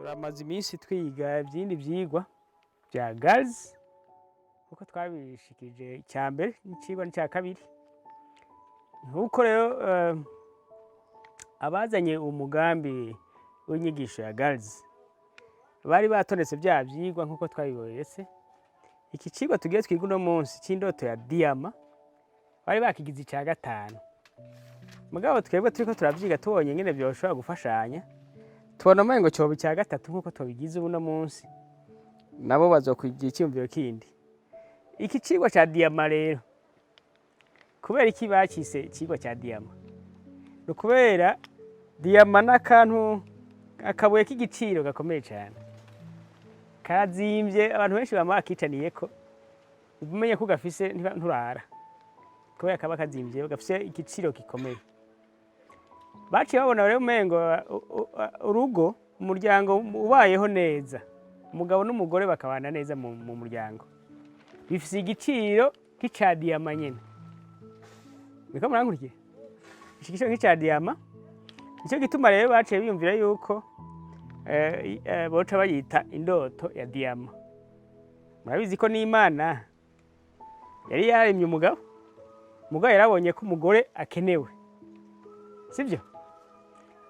Turamaze iminsi twiga ibyindi byigwa bya gazi nkuko twabishikije icya mbere n'icigwa n'icya kabiri. Nkuko rero abazanye umugambi w'inyigisho ya gazi bari batondetse bya byigwa nkuko twabiberetse. Iki cigwa tugiye twiga uno munsi c'indoto ya diyama bari bakigize icya gatanu, mugabo twebwe turiko turavyiga tubonye ingene vyoshobora gufashanya, tubona umengo coba icya gatatu nkuko tubigize uno munsi, nabo bazokwigira icyumviro kindi. Iki cigwa ca diyama rero, kubera iki bakise icigwa ca diyama? Ni ukubera diyama n'akantu, akabuye k'igiciro gakomeye cyane, karazimvye, abantu benshi bama bakicaniyeko. Umenye ko gafise nturara, kubera kaba kazimvye, gafise igiciro gikomeye. Baciye babona rero umengo urugo, umuryango ubayeho neza, umugabo n'umugore bakabana neza mu muryango, bifise igiciro nk'ica diyama nyene. Niko murankurikiye? Iki giciro nk'ica diyama, nicyo gituma rero baciye biyumvira yuko boca bayita indoto ya diyama. Murabizi ko n'Imana yari yaremye umugabo, umugabo yarabonye ko umugore akenewe, sibyo?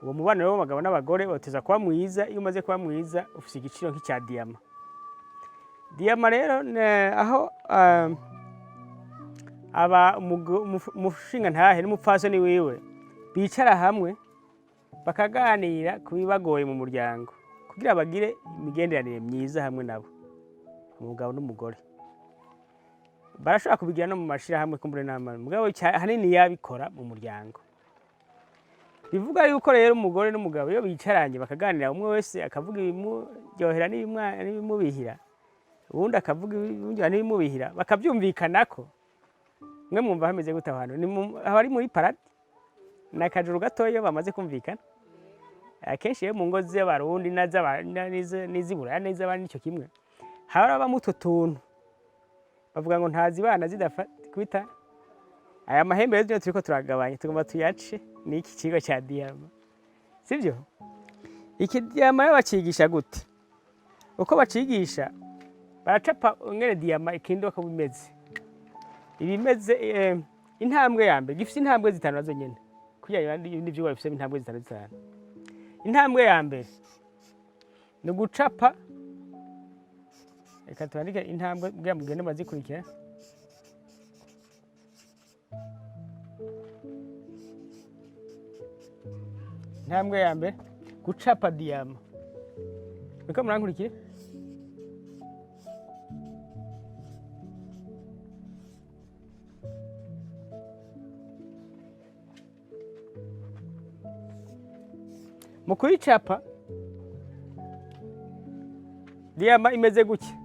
Uwo mubano rero w'abagabo n'abagore bateza kuba mwiza. Iyo umaze kuba mwiza ufise igiciro nk'icya diyama. Diyama rero aho aba umushingantahe n'umupfasoni wiwe bicara hamwe bakaganira ku bibagoye mu muryango kugira bagire imigenderanire myiza hamwe nabo, umugabo n'umugore. Barashobora kubigira no mu mashirahamwe kumbure n'amana, mugabo ahanini yabikora mu muryango. Bivuga yuko rero umugore n'umugabo iyo bicaranye bakaganira, umwe wese akavuga ibimuryohera n'ibimubihira, uwundi akavuga ibimuryohera n'ibimubihira, bakavyumvikanako. Mwe mwumva hameze gute aho hantu? Aho ari muri paradi ni akajuru gatoya iyo bamaze kumvikana. Akenshi iyo mu ngo z'Abarundi n'iz'i Buraya n'iz'abandi nico kimwe, harabamwo utwo tuntu bavuga ngo ntazibana zidakubita. Aya mahembe rero turiko turagabanya, tugomba tuyace. Ni iki kigo cya diyama, sibyo? Iki diyama rero bacigisha gute? Uko bacigisha, baracapa ingene diyama ikindi uko bimeze, ibimeze. Intambwe ya mbere, gifise intambwe zitanu nazo nyene, kugira ibindi vyigwa bifise intambwe zitanu zitanu. Intambwe ya mbere ni ugucapa. Reka twandike intambwe kugira mugende murazikurikira. Intambwe ya mbere, gucapa diyama. Niko murankurikira? Mu kuyicapa diyama imeze gutya.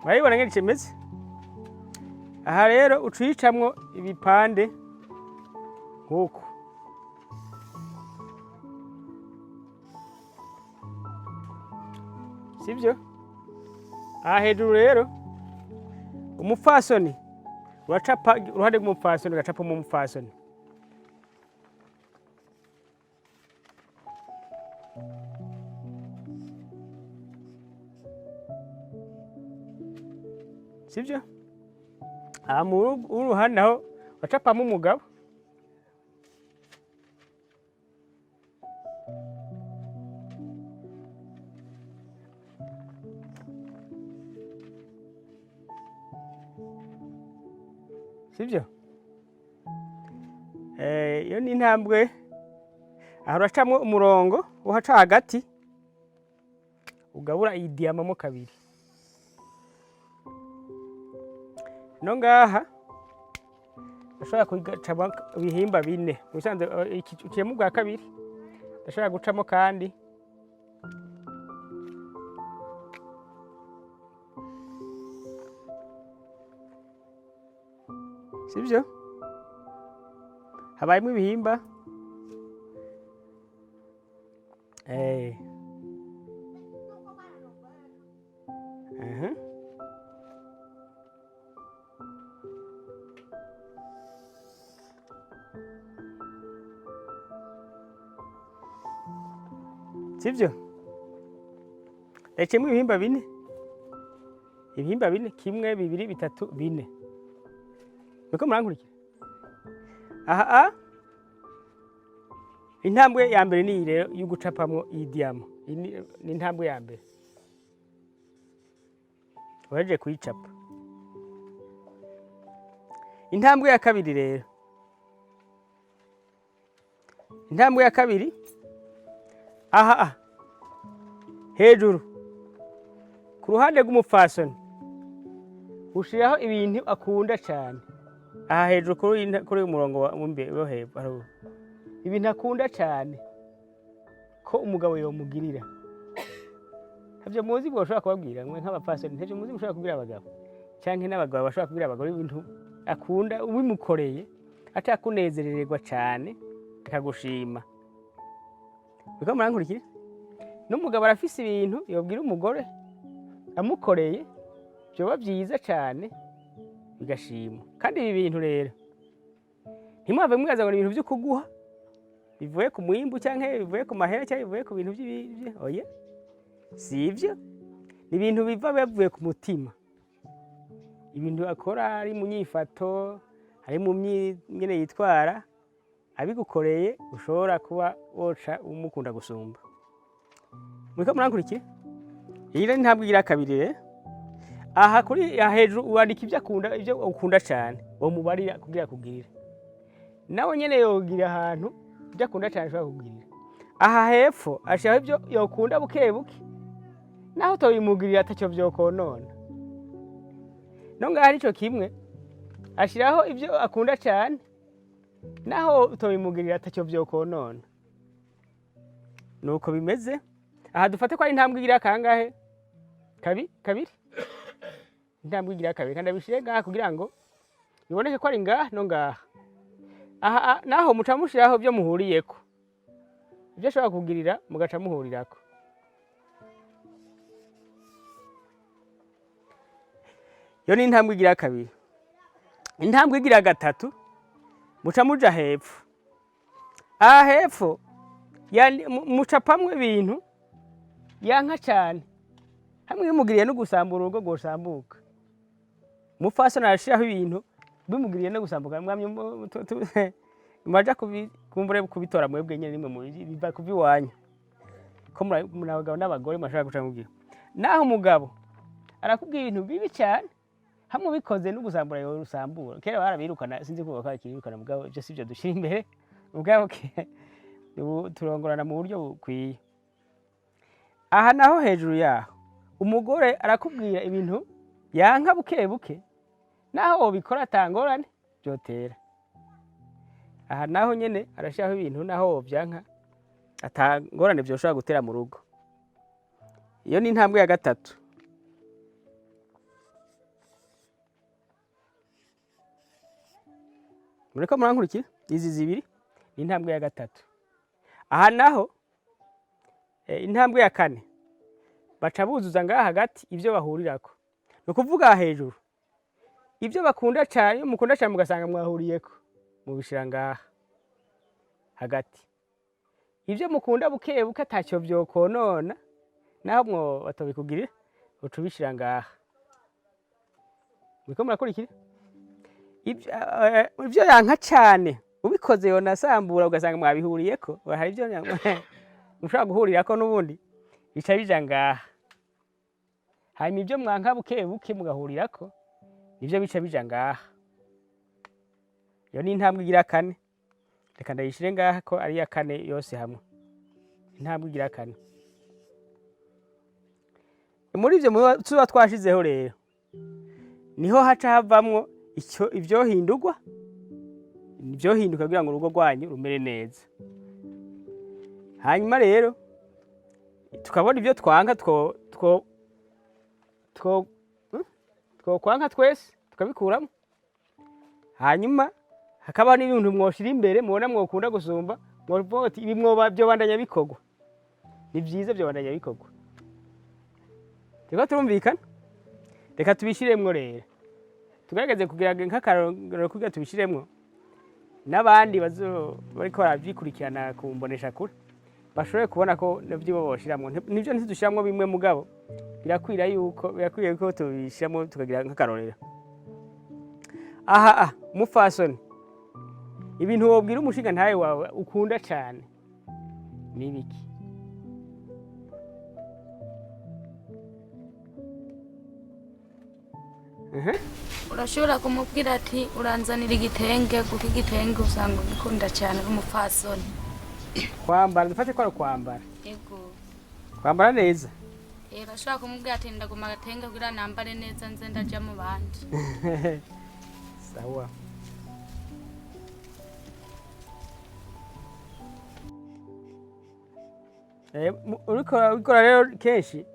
Murabibona ngene kimeze? Aha rero uca uyicamwo ibipande nk'uku. Sibyo? Aha hejuru rero umupfasoni uracapa uruhande rw'umupfasoni, ugacapamo umupfasoni. Sibyo? Aha mu uruhande naho uracapamo umugabo. Sibyo? Iyo ni intambwe. Aha uracamwo umurongo uhaca hagati ugabura iyi diyama mo kabiri. No ngaha ndashobora kugacamo ibihimba bine. Mu bisanzwe, iki uciyemo ubwa kabiri, ndashobora gucamo kandi. Sibyo? Habayemo ibihimba. Aha. Sibyo? Ndayiciyemwo ibihimba bine, ibihimba bine: kimwe, bibiri, bitatu, bine. Niko murankurikira? Aha a intambwe ya mbere ni iyi rero yo gucapamwo iyi diyama. Iyi ni intambwe ya mbere. Uhejeje kuyicapa, intambwe ya kabiri rero, intambwe ya kabiri, aha a hejuru ku ruhande rw'umupfasoni ushiraho ibintu akunda cyane. Aha hejuru kuri uyu murongo w'imbere wo hepfo haruguru, ibintu akunda cyane ko umugabo yomugirira. Ntabyo muzi bwo kubabwira mwe nk'abapfasoni, ntabyo muzi mushobora kubwira abagabo, cyangwa n'abagabo bashobora kubwira abagore ibintu akunda, ubimukoreye atakunezerererwa cyane, akagushima. Niko murankurikira? N'umugabo arafise ibintu yobwira umugore amukoreye byoba byiza cyane, bigashimwa. Kandi ibi bintu rero ntimwave mwibaza ngo ni ibintu byo kuguha bivuye ku mwimbu, cyangwa bivuye ku mahera, cyangwa bivuye ku bintu by'ibi. Oya, si ibyo. Ni ibintu biva bivuye ku mutima, ibintu akora ari mu nyifato, ari mu nyene yitwara, abigukoreye ushobora kuba woca umukunda gusumba. Muriko murankurikira? Iyi rero intambwe igira kabiri rero. Aha kuri aha hejuru wandika ibyo akunda, ibyo ukunda cyane womubarira kugira akugirire. Nawe nyene yogira ahantu ibyo akunda cyane ashobora kugirira. Aha hepfo ashiraho ibyo yokunda buke buke, naho utobimugirira atacyo vyokonona. No ngaho arico kimwe, ashiraho ibyo akunda cyane, naho utobimugirira atacyo vyokonona. Nuko bimeze. Aha dufate ko ari intambwe igira kangahe? Kabiri. Intambwe igira kabiri, kandi abishire ngaha kugira ngo biboneke ko ari ngaha no ngaha. Aha naho muca mushiraho ibyo muhuriyeko, ibyo ashobora kugirira mugaca muhurirako. Iyo ni intambwe igira kabiri. Intambwe igira gatatu, muca muja hepfo. Aha hepfo mucapamwo ibintu yanka cyane, hamwe bimugiriye no gusambura urugo rwosambuka. Umupfasoni arashiraho ibintu bimugiriye no gusambuka. Mwamye muraja kumbure kubitora mwebwe nyene, nimwe biva kuva iwanyu, ko muri abagabo n'abagore murashobora guca mubwira. Naho umugabo arakubwira ibintu bibi cyane, hamwe ubikoze no gusambura yorusambura. Kera barabirukana, sinzi ko bakirukana, mugabo ibyo sivyo dushyira imbere. Mugabo ubu turongorana mu buryo bukwiye. Aha naho hejuru yaho umugore arakubwira ibintu yanka buke buke, naho wobikora atangorane byotera. Aha naho nyene arashiraho ibintu naho wovyanka atangorane vyoshobora gutera mu rugo. Iyo ni intambwe ya gatatu. Muriko murankurikira? Izi zibiri ni intambwe ya gatatu. Aha naho intambwe ya kane, baca buzuza ngaha hagati ibyo bahurirako. Ni ukuvuga hejuru ibyo bakunda cyane, iyo mukunda cyane mugasanga mwahuriyeko, mubishira ngaha hagati. Ibyo mukunda buke buke atacyo vyokonona, naho mwo batobikugirira, uca ubishira ngaha. Muriko murakurikira? Ibyo yanka cyane ubikoze yonasambura, ugasanga mwabihuriyeko, hari ibyo mushobora guhurirako n'ubundi, bica bija ngaha. Hanyuma ibyo mwanka buke buke mugahurirako, nivyo bica bija ngaha. Iyo ni intambwe igira kane. Reka ndayishire ngaha ko ari iya kane yose hamwe. Intambwe igira kane. Muri ivyo tuba twashizeho rero, niho haca havamwo icyo ivyohindurwa, ivyohinduka kugira ngo urugo rwanyu rumere neza. Hanyuma rero tukabona ibyo twanka, twokwanka twese tukabikuramo. Hanyuma hakaba n'ibintu mwoshira imbere mubona mwokunda gusumba, mwovuga uti ibi mwoba byobandanya bikorwa, ni vyiza byobandanya bikorwa. Turiko turumvikana? Reka tubishiremwo rero, tugerageze kugira nk'akarorero kugira tubishiremwo, n'abandi bazo bariko barabyikurikirana ku mbonesha kure. Bashobore kubona ko navyo bo boshiramwo. Nivyo, ntidushiramwo bimwe, mugabo birakwira yuko tubishiramwo tukagira nk'akarorero. Aha mufasoni, ibintu wobwira umushinga ntawe wawe ukunda cane ni ibiki? Urashobora kumubwira ati uranzanira igitenge, kuko igitenge usanga ugikunda cyane uri umupfasoni. Kwambara, dufate ko ari ukwambara. Yego. Kwambara neza. Urashobora kumubwira ati ndaguma agatenge kugira nambare neza, nze ndaja mu bandi. Sawa. Uriko urabikora rero, kenshi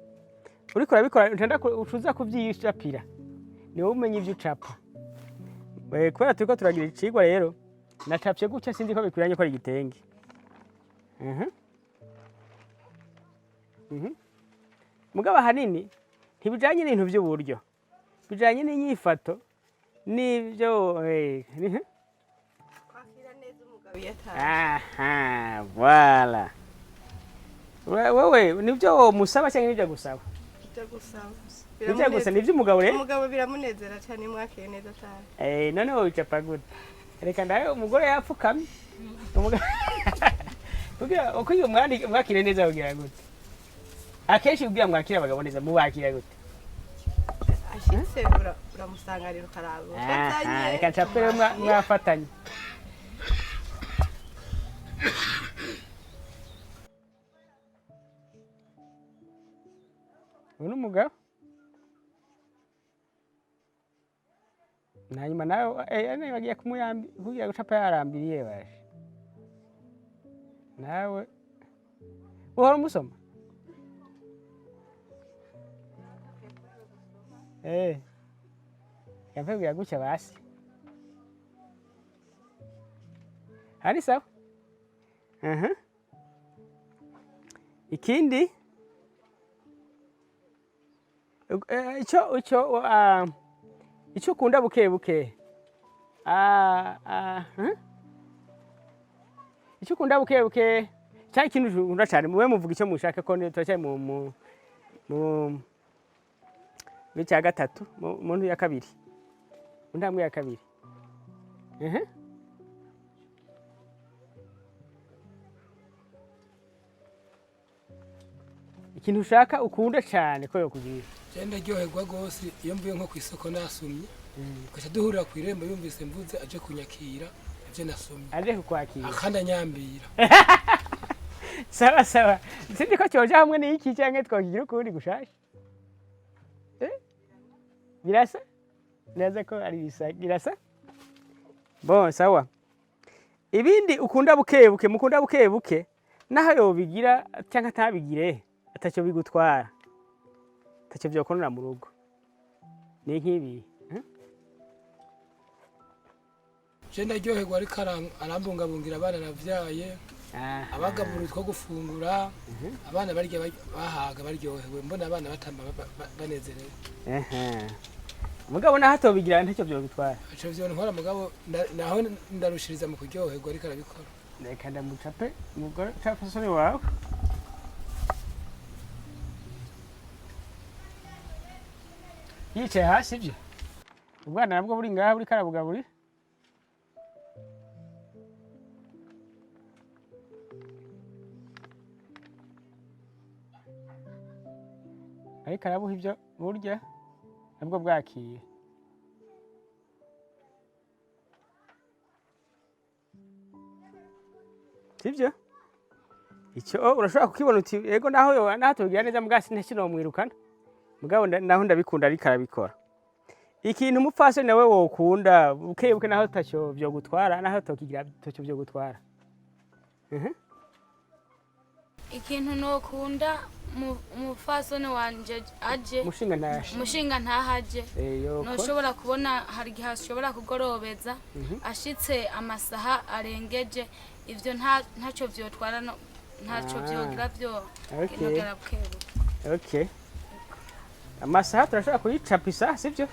uriko urabikora utenda ucuza kuvyishapira, ni wowe umenya ivyo ucapa. Kubera turiko turagira icigwa rero, nacapye gutya, sinzi ko bikwiranye ko ari igitenge. Mugabo ahanini ntibijanye n'ibintu vy'uburyo, bijanye n'inyifato n'ibyo Kwakira neza umugabo iyo ataje. Aha, voilà. Wewe nibyo musaba cyangwa nibyo agusaba? Ibyo gusaba. Nibyo gusa, nibyo umugabo rero. Umugabo biramunezera cyane mwakiriye neza cyane. None wowe wicapa gute? Reka ndawe umugore yapfukamye. Kugira uko iyo mwakire neza kugira gute? Akenshi kugira mwakire abagabo neza, mubakira gute? Ashitse uramusanganira, ukaraba utwo Aha, azanye. reka ncape rero mwafatanye. Uyu ni umugabo. Hanyuma nawe bagiye kumuyambi kugira gucapa yarambiriye baje. Nawe uhora umusoma? Yapfa gutya basi. Hari sawa. Aha. Ikindi icyo ukunda buke buke. Ah? Icyo ukunda buke buke cyangwa ikintu ukunda cyane, mube muvuga icyo mushaka ko turacyari mu muri cya gatatu, mu ntu ya kabiri, mu ntambwe ya kabiri. Ikintu ushaka ukunda cyane ko yokugirira. Je ndaryoherwa rwose iyo mvuye nko ku isoko nasumye, tugaca duhurira ku irembo, yumvise mvuze aje kunyakira ivyo nasumye. Aje kukwakira. Akandi anyambira. Sawa sawa, sinzi ko cyoja hamwe n'iki cyangwa twakigira ukundi gushasha. Birasa neza ko ari bisa, birasa. Bon, sawa. Ibindi ukunda buke buke, mukunda buke buke, naho yobigira cyangwa atabigire, atacyo bigutwara, atacyo byokonora mu rugo, ni nk'ibi, eh? Je ndaryoherwa ariko arambungabungira abana navyaye, abagaburira utwo gufungura, abana barya bahaga baryohewe, mbona abana batamba banezerewe. Aha. Mugabo naho atobigira ntacyo byogutwara? Ico vyontwara, mugabo naho ndarushiriza mu kuryoherwa ariko arabikora. Reka ndamucape umugore capasoni wawe. Yicaye hasi, ibyo ubwana nabwo buri ngaha buri karabugaburira. Ariko arabuha ibyo burya nabwo bwakiye. Sibyo? Icyo urashobora kukibona uti yego, naho yo naho tubigira neza mbwa ntikinomwirukana, mugabo naho ndabikunda ariko arabikora. Ikintu umupfasoni nawe wokunda buke buke, naho tacyo byo gutwara, naho tokigira tacyo byo gutwara. Ikintu nokunda umupfasoni wanje aje Umushinga ntashe. Umushinga ntahaje. Yoko. Ntushobora kubona hari igihe ashobora kugorobeza ashitse amasaha arengeje, ivyo ntacyo vyotwara, ntacyo vyogira vyo nogera bukebuke. Okay. Amasaha turashobora kuyicapa isaha, sibyo?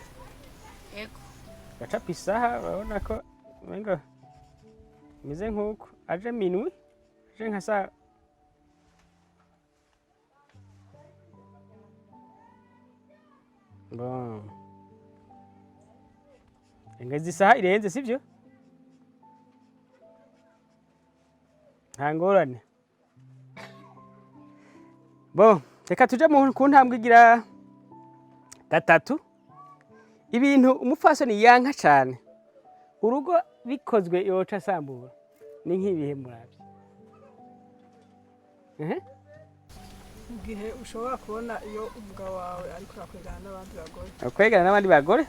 Yego. Gacapa isaha, urabona ko umengo imeze nk'uko aje minwi, aje nka saa. Bon. Engezi isaha irenze, sibyo? Nta ngorane. Bo, reka tuje ku ntambwe igira gatatu. Ibintu umupfasoni yanka cane urugo bikozwe yoca asambura ni nk'ibihe muravye? Ehe? Mu gihe ushobora kubona iyo umugabo wawe ariko arakwegana n'abandi bagore. Akwegana n'abandi bagore,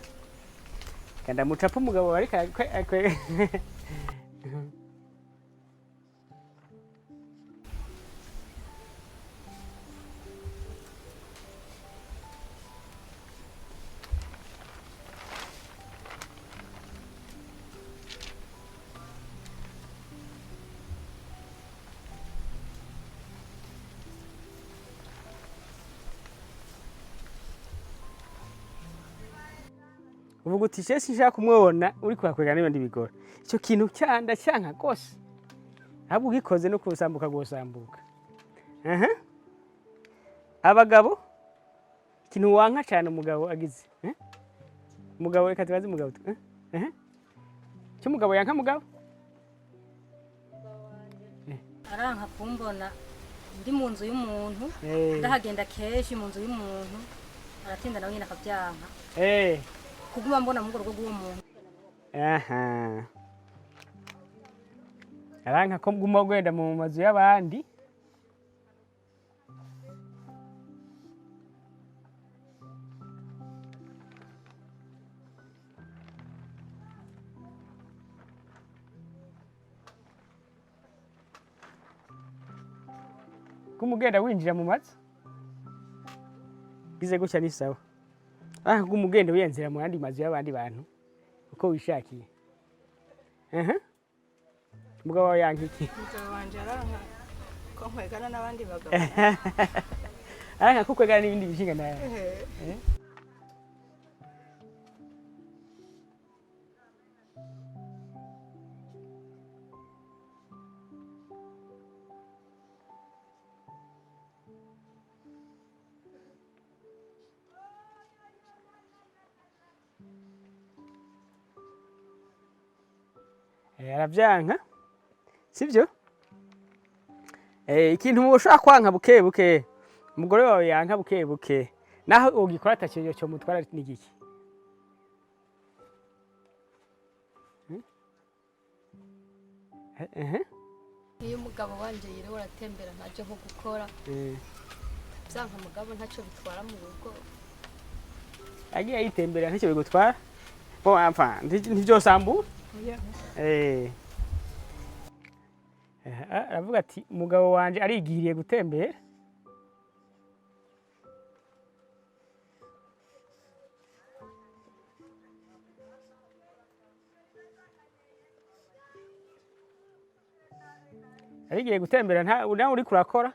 kanda mucapa umugabo wawe ariko uvuga uti je sinshaka kumubona uri kuhakwegana n'ibindi bigore, icyo kintu cyanda cyanka rwose, ahubwo ugikoze no kusambuka gusambuka. Aha. Abagabo, ikintu wanka cyane umugabo agize, eh? Umugabo, reka tubaze umugabo, eh? Eh? Cyo umugabo yanka mugabo. Aranka kumbona ndi mu nzu y'umuntu. Ndahagenda kenshi mu nzu y'umuntu, aratinda nawe nyine akabyanka kuguma mbona mu rugo rw'uwo muntu. Aha. Aranka ko nguma gwenda mu mazu y'abandi. Kumugenda winjira mu mazu gize gutya ni sawa. Aranka ko umugenda wiyenzera mu yandi mazu y'abandi bantu uko wishakiye. Aha. Umugabo wawe yanka iki? Umugabo wanje aranka ko nkwegana n'abandi bagabo. Aranka ko kwegana n'ibindi bishinga nawe. Ehe. Aravyanka, sibyo? Ikintu ushobora kwanka buke buke, umugore wawe yanka buke buke, naho ugikora atakintu cyo mutwara, ni giki? Hmm? Eh, Iyo umugabo wanje yiriwe aratembera ntaje nko gukora, byanka, mugabo ntacyo bitwara mu rugo. Agiye yitembera ntacyo bigutwara. Bon, enfin, ntivyosambura. Oya. Aravuga ati umugabo wanje arigiriye gutembera. Arigiye gutembera nta nawe uriko urakora.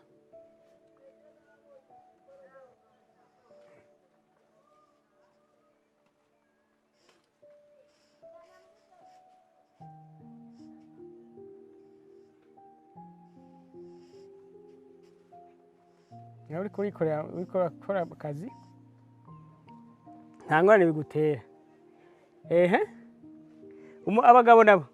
Nawe uriko urikorera, uriko urakora akazi, nta ngorane bigutera. Ehe. Abagabo nabo,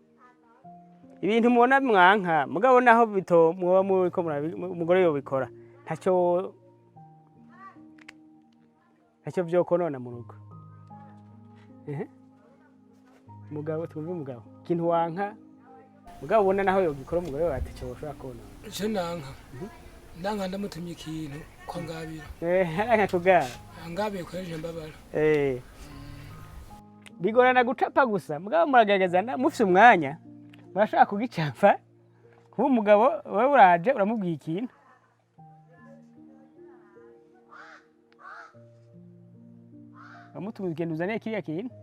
ibintu mubona mwanka mugabo naho bito mwoba muriko umugore yobikora, ntacyo vyokonona mu rugo. Ehe. Umugabo, twumve umugabo, ikintu wanka mugabo ubona naho yogikora umugore wawe ataco woshobora konona. Je nanka, ndanka ndamutumye ikintu ko ngabira. Aranka kugaba. Angabiye kweje mbabara. Bigorana gucapa gusa, mugabo muragerageza mufise umwanya murashobora kugicapa. Kuba umugabo wewe uraje uramubwiye ikintu, uramutumye ugenda uzaniye kiriya kintu,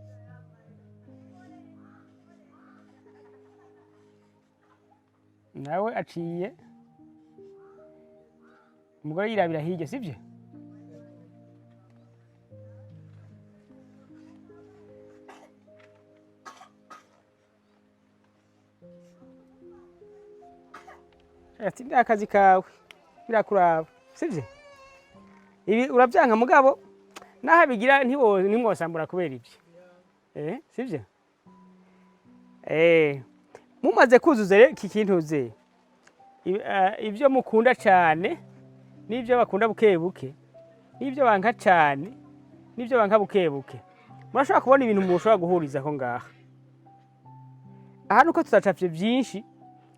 nawe aciye umugore yirabira hirya, sibyo? Ati ni akazi kawe birakuraba, sibyo? Ibi urabyanka mugabo Naho abigira, ntimwosambura kubera ibyo, sibyo? Mumaze kuzuza rero iki kintu ze, ibyo mukunda cyane n'ibyo bakunda buke buke, n'ibyo banka cyane n'ibyo banka buke buke, murashobora kubona ibintu mushobora guhurizaho ngaha. Aha nuko tutacapye byinshi,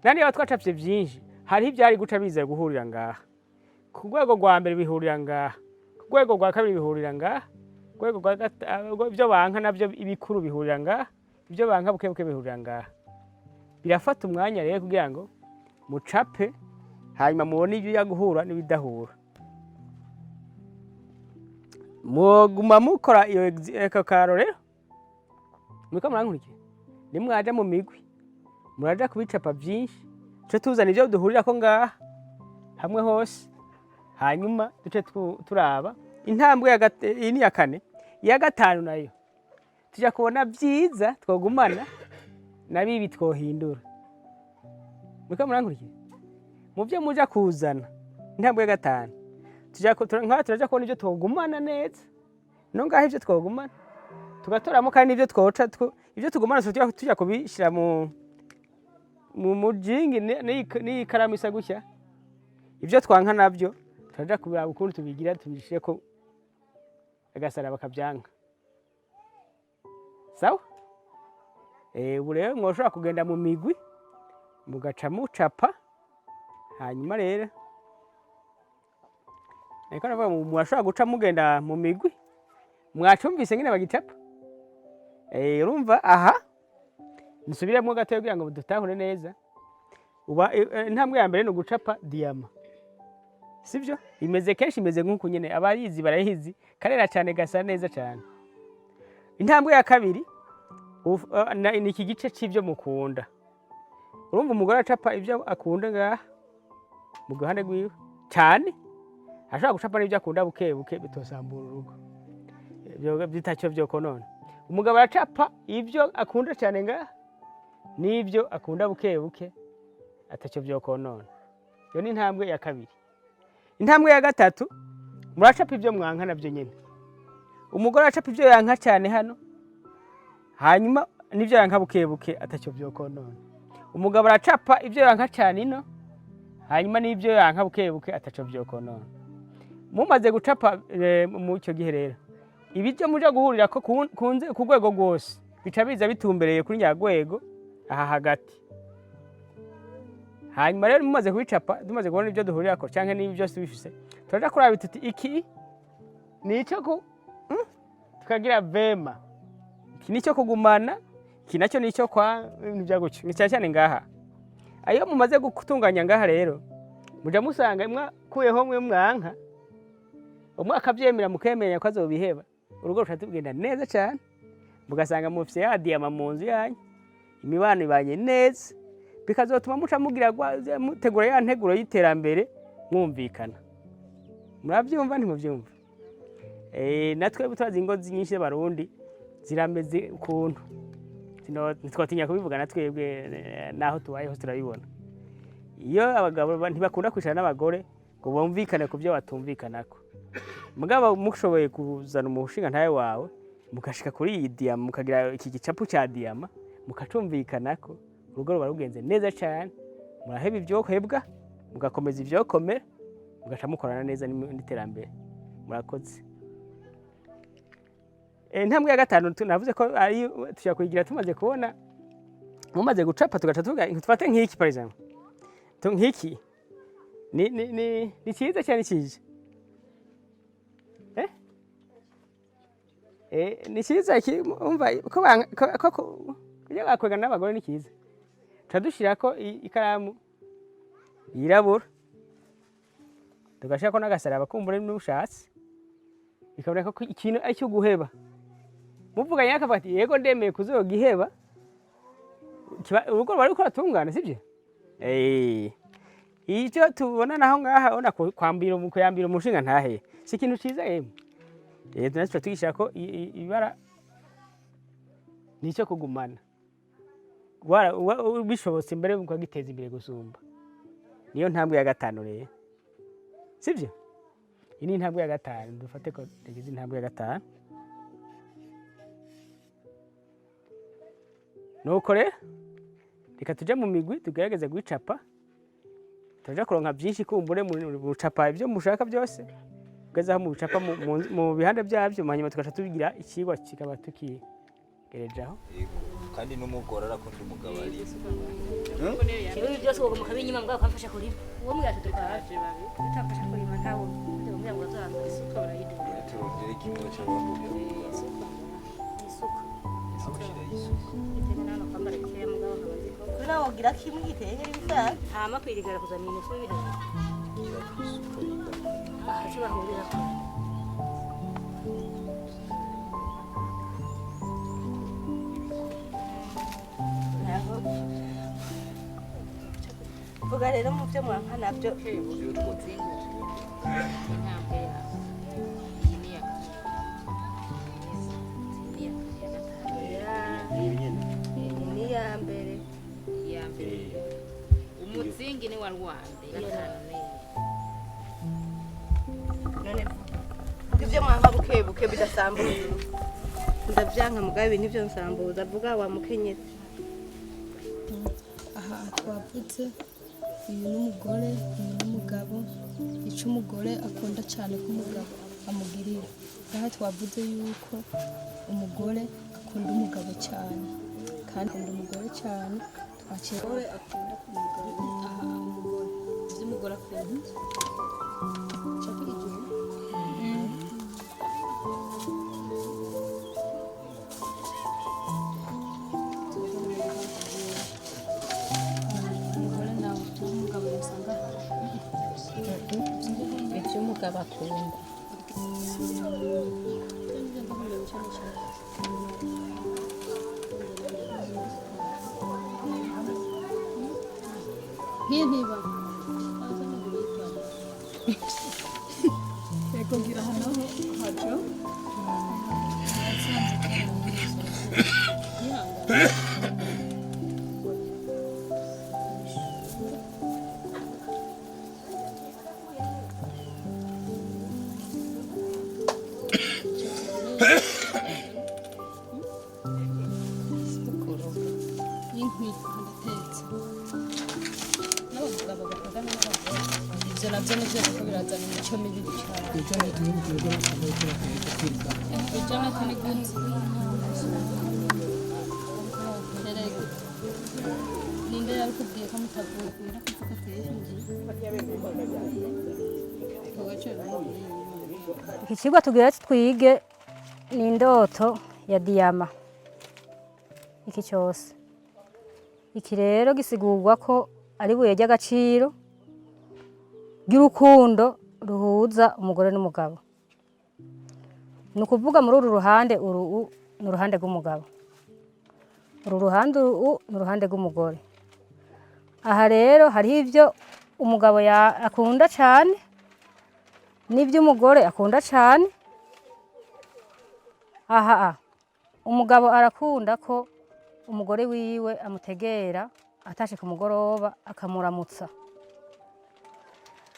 nandi niba twacapye byinshi, hariho ibyari guca biza guhurira ngaha. Ku rwego rwa mbere bihurira ngaha, ku rwego rwa kabiri bihurira ngaha, ku rwego rwa ibyo banka nabyo ibikuru bihurira ngaha, ibyo banka buke buke bihurira ngaha. Birafata umwanya rero kugira ngo mucape, hanyuma mubone ibyo guhura n'ibidahura. Muguma mukora iyo ako karo rero, muriko murankurikira? Nimwaja mu migwi, muraja kubicapa byinshi, tuce tuzana ibyo duhurirako ngaha hamwe hose, hanyuma duce turaba intambwe ya iyi ni iya kane. Iya gatanu nayo tujya kubona byiza twogumana na bibi twohindura. Muriko murankurikira? Mu byo muja kuzana, intambwe ya gatanu, tuja nkaha turaja kubona ibyo twogumana neza, no ngaho ibyo twogumana tugatoramo, kandi n'ibyo twoca ibyo tugumana tujya kubishyira mu mujingi n'iyi karamu isa gutya. Ibyo twanka nabyo turaja kubiraba ukuntu tubigira, tubishireko agasaraba kabyanka. Sawa? Ubu rero mwoshobora kugenda mu migwi, mugaca mucapa. Hanyuma rero ariko ndavuga, murashobora guca mugenda mu migwi. Mwacumvise ngene bagicapa? Urumva aha nsubiremo gato kugira ngo dutahure neza. Uba intambwe ya mbere ni ugucapa diyama, sibyo? Imeze kenshi imeze nk'uku nyene, abayizi barayizi, karera cyane, gasa neza cyane. Intambwe ya kabiri ni iki gice c'ivyo mukunda. Urumva umugore acapa ibyo akunda ngaha mu ruhande rwiwe cyane, ashobora gucapa n'ibyo akunda buke buke bitosambura urugo, ibyo bitacyo vyokonona. Umugabo aracapa ibyo akunda cyane ngaha n'ibyo akunda buke buke atacyo vyokonona. Iyo ni intambwe ya kabiri. Intambwe ya gatatu, muracapa ibyo mwanka nabyo nyene. Umugore aracapa ibyo yanka cyane hano, hanyuma n'ibyo yanka buke buke atacyo vyokonona. Umugabo aracapa ibyo yanka cyane ino, hanyuma n'ibyo yanka buke buke atacyo vyokonona. Mumaze gucapa mu icyo gihe rero, ibyo muja guhurira ko ku rwego rwose bica biza bitumbereye kuri nyarwego aha hagati. Hanyuma rero mumaze kubicapa, tumaze kubona ibyo duhurirako canke n'ibyo byose bifise, turaja kuraba tuti iki ni icyo ku tukagira vema, iki ni icyo kugumana, iki nacyo ni icyo kwa ibintu bya gutyo. Ni cyane cyane ngaha. Ayo mumaze gutunganya ngaha rero, muja musanga mwakuyeho mwe mwanka, umwe akabyemera, mukemera ko azobiheba, urugo ruca tugenda neza cyane, mugasanga mufise ya diyama mu nzu yanyu, imibano ibanye neza, bikazotuma muca mugira mutegura ya nteguro y'iterambere mwumvikana. Murabyumva? Ntimubyumva? Natwe turazi ingo nyinshi z'Abarundi zirameze ukuntu. Ntitwatinya kubivuga na twebwe, naho tubayeho turabibona. Iyo abagabo ntibakunda kwicara n'abagore ngo bumvikane ku byo batumvikanako. Mugabo mushoboye kuzana umushinga ntawe wawe, mugashika kuri iyi diyama, mukagira iki gicapu cya diyama, mukacumvikanako, urugo ruba rugenze neza cyane. Muraheba ibyohebwa, mugakomeza ibyokomera, mugaca mukorana neza n'iterambere. Murakoze. Intambwe ya gatanu navuze ko ari tushobora kuyigira tumaze kubona, mumaze gucapa, tugaca tuvuga tufate nk'iki, par exemple. Nk'iki ni cyiza cyane cyiza, eh eh ni cyiza iki. Umva ko ko bakwega n'abagore ni cyiza, tuca dushirako ikaramu yirabura, tugashirako n'agasaraba kumbure n'ushatse, bikaboneka ko ikintu ari cyo guheba. Muvuganye akavuga ati yego ndemeye kuzogiheba, urugo ruba ruriko ruratungana, sibyo? Icyo tubona naho ngaha, ubona kwambira kuyambira umushinga ntahe si ikintu ciza yemwe. Natwe tuca tugishirako ibara ni icyo kugumana. Bishobotse mbere ukagiteza imbere gusumba. Niyo ntambwe ya gatanu rero, sibyo? Iyi ni intambwe ya gatanu, dufate ko tugize intambwe ya gatanu. Nuko rero reka tuje mu migwi tugerageze gucapa, turaja kuronka byinshi kumbure mu bucapa ibyo mushaka byose, kugeza aho mu bicapa mu bihande byabyo, hanyuma tugaca tugira ikigwa kikaba tukigerejaho. Kandi n'umugore arakunda umugabo ari Jewe byose wogoma kabinyuma mbwa ukamfasha kurima. Uwo mbwira tudukaje utamfasha kurima ntawo ndamubwira ngo azaza isuka barayidura. Turondere kimwe cy'abahurira Isuka. Isuka isuka. Itega nano kwambara keya mugabo nkabaziko. Kuri wogira kimwe igitenge n'ibisaka. Hama kwirigara kuzana inusu y'ibiharage. Gira isuka yigana. Aha cyo bahurira. Vuga rero mu byo mwanka nabyo. Intambwe yawe iyi ni iya kabiri, iyi ni iya gatanu. Iyi ni iya mbere. Iya mbere umuzingi ni wari uwa mbere, gatanu ni None vuga ibyo mwanka buke buke bidasambuza. Ndavyanka mugabo ibi nivyo nsambuza, vuga wa mukenyezi. Aha twavutse uyu n'umugore, uyu n'umugabo, icyo umugore akunda cyane ko umugabo amugirira. Aha twavuze yuko umugore akunda umugabo cyane, kandi akunda umugore cyane twakira. Umugore akunda ku mugabo, aha umugore ibyo umugore akunda. Shaka igihe. Umugore nawe umugabo usanga ibyo umugabo akunda. Nk'iyo ntiba yego ngira aha naho hajo. Inkwi ndatetse n'abagabo bakundana n'abagore, ibyo nabyo nibyo kuko birazana imico mibi cyane. Ibyo nabyo ni gute? Erega ninde yabikubwiye ko mutavuga Iki kigwa tugira twige ni indoto ya diyama. Iki cyose iki rero gisigurwa ko ari ibuye ry'agaciro ry'urukundo ruhuza umugore n'umugabo. Ni ukuvuga muri uru ruhande uru ni uruhande rw'umugabo, uru ruhande uru ni uruhande rw'umugore. Aha rero hariho ibyo umugabo akunda cyane n'ibyo umugore akunda cyane. Aha umugabo arakunda ko umugore wiwe amutegera atashe ku mugoroba akamuramutsa,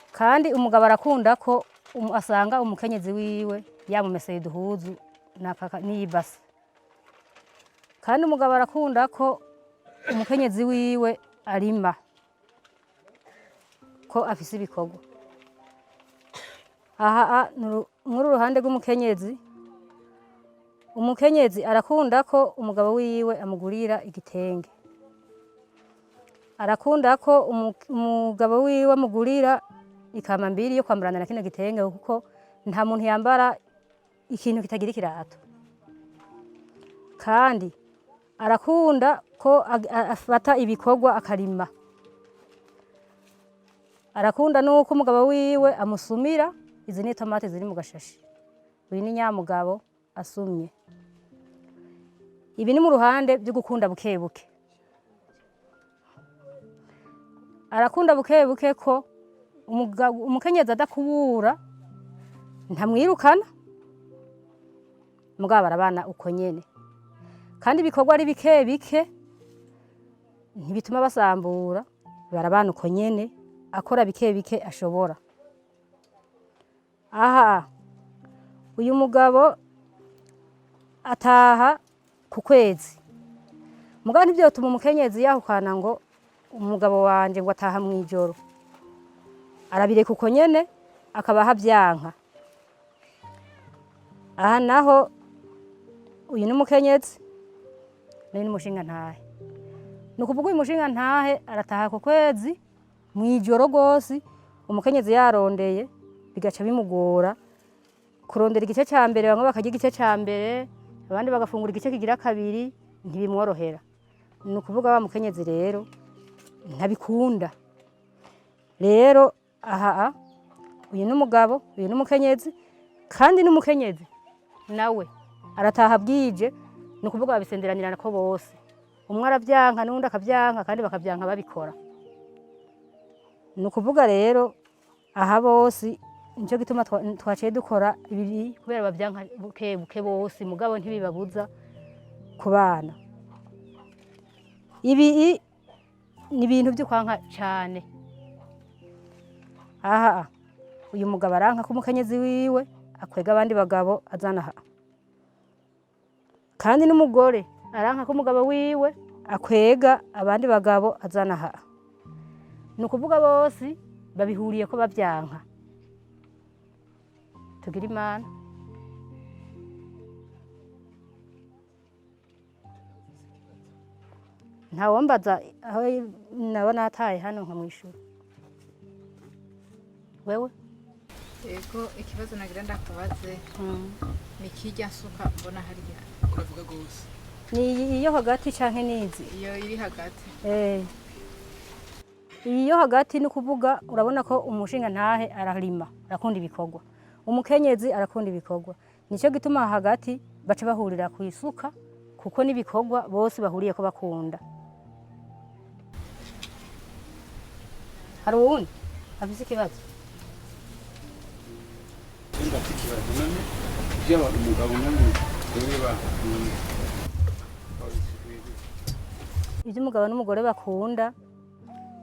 kandi umugabo arakunda ko asanga umukenyezi wiwe yamumeseye uduhuzu n'ibase, kandi umugabo arakunda ko umukenyezi wiwe arima, ko afise ibikorwa. Aha muri uruhande rw'umukenyezi, umukenyezi arakunda ko umugabo wiwe amugurira igitenge, arakunda ko umugabo wiwe amugurira ikamambiri yo kwambarana na kino gitenge, kuko nta muntu yambara ikintu kitagira ikirato. Kandi arakunda ko afata ibikorwa akarima, arakunda nuko umugabo wiwe amusumira. Izi ni tomate ziri mu gashashi, uyu ni nyamugabo asumye. Ibi ni mu ruhande byo gukunda buke buke. Arakunda buke buke ko umukenyezi adakubura ntamwirukana, mugabo barabana uko nyene, kandi ibikorwa ari bike bike ntibituma basambura, barabana uko nyene, akora bike bike ashobora. Aha uyu mugabo ataha ku kwezi, mugabo ntivyotuma umukenyezi yahukana ngo umugabo wanje ngo ataha mw'ijoro, arabireka uko nyene akabaha vyanka. Aha naho uyu ni umukenyezi, n'uyu ni umushingantahe. Ni ukuvuga uyu mushingantahe arataha ku kwezi mw'ijoro rwose, umukenyezi yarondeye bigaca bimugora kurondera igice ca mbere, bamwe bakarya igice ca mbere, abandi bagafungura igice kigira kabiri, ntibimworohera. Ni ukuvuga wa mukenyezi rero ntabikunda. Rero aha uyu ni umugabo, uyu ni umukenyezi, kandi n'umukenyezi nawe arataha bwije. Ni ukuvuga babisenderanirana ko bose, umwe aravyanka n'uwundi akavyanka, kandi bakavyanka babikora. Ni ukuvuga rero aha bose nico gituma twaciye dukora ibi, kubera bavyanka buke buke bose, mugabo ntibibabuza kubana. Ibi ni ibintu vyo kwanka cane. Aha uyu mugabo aranka ko umukenyezi wiwe akwega abandi bagabo azana aha, kandi n'umugore aranka ko umugabo wiwe akwega abandi bagabo azana aha. Ni ukuvuga bose babihuriye ko bavyanka. Tugira Imana. Ntawombaza aho naba nataye hano nkamwishura. Wewe? Yego, ikibazo nagira ndakubaze ni kirya nsuka mbona harya. Uravuga gose. Ni iyo hagati canke nizi? Iyo iri hagati. Iyo hagati ni kuvuga urabona ko umushinga ntahe ararima, arakunda ibikorwa, umukenyezi arakunda ibikorwa. Nico gituma hagati baca bahurira ku isuka, kuko n'ibikorwa bose bahuriye ko bakunda. Hari uwundi afise ikibazo? Ndafite ikibazo. None ibyo umugabo n'umugore bakunda? Ibyo umugabo n'umugore bakunda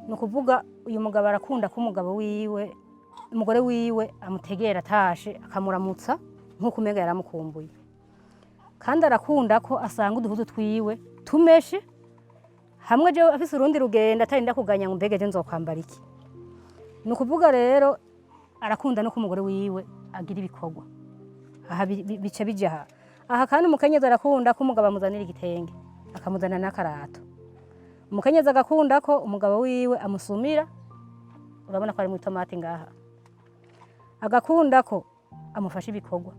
ni ukuvuga uyu mugabo arakunda ko umugabo wiwe, umugore wiwe amutegera atashe akamuramutsa nk'uko umenga yaramukumbuye, kandi arakunda ko asanga uduhuzu twiwe tumeshe hamwe, je afise urundi rugendo atarinda kuganya ngo mbege je nzokwambara iki. Ni ukuvuga rero arakunda no ko umugore wiwe agira ibikorwa. Aha bica bija aha. Aha kandi umukenyezi arakunda ko umugabo amuzanira igitenge, akamuzanira n'akarato. Umukenyezi agakunda ko umugabo wiwe amusumira, urabona ko ari mu itomati ngaha, agakunda ko amufasha ibikorwa.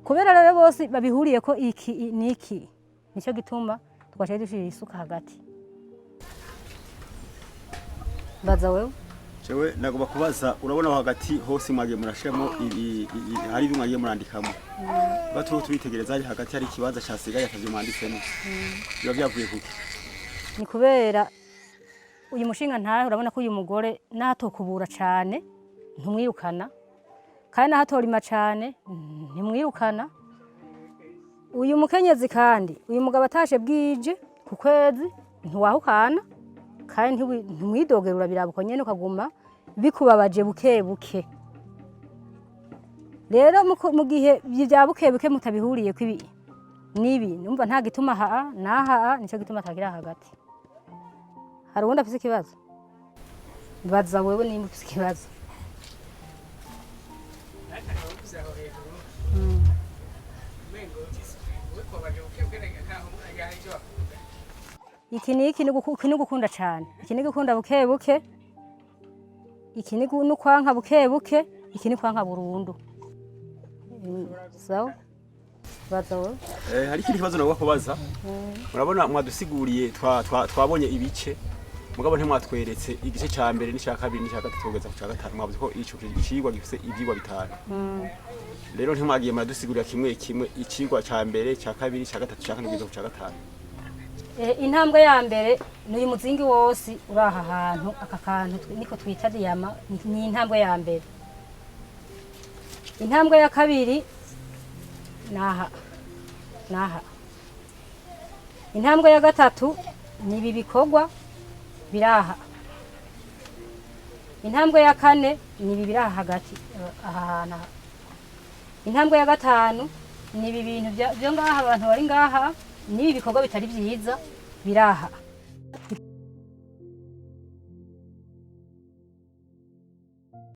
Kubera rero bose babihuriye ko iki n'iki, nicyo gituma twaciye dushira isuka hagati. Baza wewe. Jewe nagomba kubaza, urabona aho hagati hose mwagiye murashiramo hari ibyo mwagiye murandikamo, baturiho turitegereza, hari hagati hari ikibanza casigaye atavyo mwanditsemo, biba vyavuye kuki? Ni kubera uyu mushinga ntahe, urabona ko uyu mugore natokubura cane ntumwirukana, kandi nahatorima cane ntimwirukana. Uyu mukenyezi kandi uyu mugabo atashe bwije ku kwezi ntiwahukana, kandi ntimwidogera, urabiraba uko nyene ukaguma bikubabaje buke buke. Rero mu gihe vya buke buke mutabihuriye ko ibi nibi, numva nta gituma aha n'aha, nico gituma atagira hagati. Hari uwundi afise ikibazo? Baza wewe nimba ufise ikibazo. Aho hejuru umengo wikobaje buke nkaho hari icyo bakunda. Iki ni iki, ni gukunda cane, iki ni gukunda buke buke, iki ni kwanka buke buke, iki ni kwanka burundu. Sawa, baza wewe. Hari ikindi kibazo nagomba kubaza. Murabona mwadusiguriye, twabonye ibice, mugabo ntimwatweretse igice ca mbere n'ica kabiri n'ica gatatu kugeza ku ca gatanu. Mwavuze ko ico icigwa gifise ivyigwa bitanu, rero ntimwagiye muradusigurira kimwe kimwe icigwa ca mbere, ca kabiri, ca gatatu, ca kane kugeza ku ca gatanu. Intambwe ya mbere ni uyu muzingi wose uri aha hantu, aka kantu niko twita diyama, ni intambwe ya mbere. Intambwe ya kabiri naha naha. Intambwe ya gatatu ni ibi bikorwa biraha. Intambwe ya kane ni ibi biri aha hagati, aha hantu aha. Intambwe ya gatanu ni ibi bintu byo ngaha, abantu bari ngaha, n'ibi bikorwa bitari byiza biri aha.